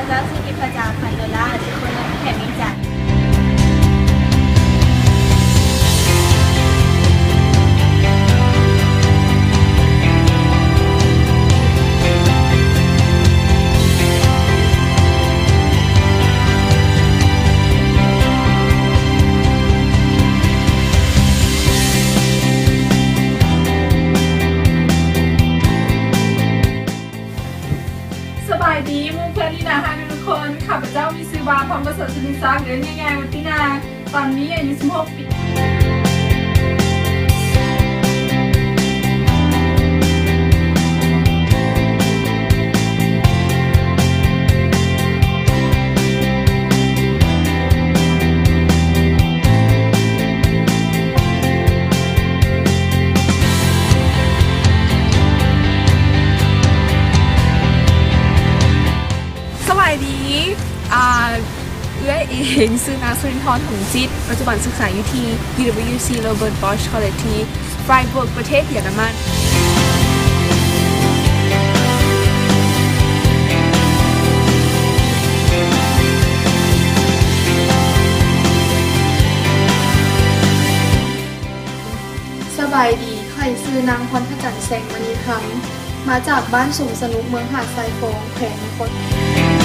ເຈົ້າຊື່ ທິບພະຈາ ພັນໂດລາ ເປັນຄົນເມືອງແຂວງວຽງຈັນ. ສະບາຍດີໝູ່ເພື່ອນທີ່ໜ້າຮັກທຸກໆຄົນ. ຂ້າພະເຈົ້າມີຊື່ວ່າ ພອນປະເສີດ ສຸນິສັກ ຫຼື ເອີ້ນງ່າຍໆວ່າຕິນາ. ຕອນນີ້ອາຍຸສິບຫົກປີ. ສະບາຍດີ ອາ ເອື້ອຍເອງຊື່ນາງ ສຸລິນທອນ ຫຸງຈິດ ປັດຈຸບັນສຶກສາຢູ່ທີ່ UWC Robert Bosch College ທີ່ Freiburg ປະເທດເຢຍລະມັນ. ສະບາຍດີ ຂ້ອຍຊື່ນາງ ພອນພະຈັນ ແສງມະນີຄຳ ມາຈາກບ້ານສຸມສະໜຸກ ເມືອງຫາດຊາຍຟອງ ແຂວງນະຄອນ.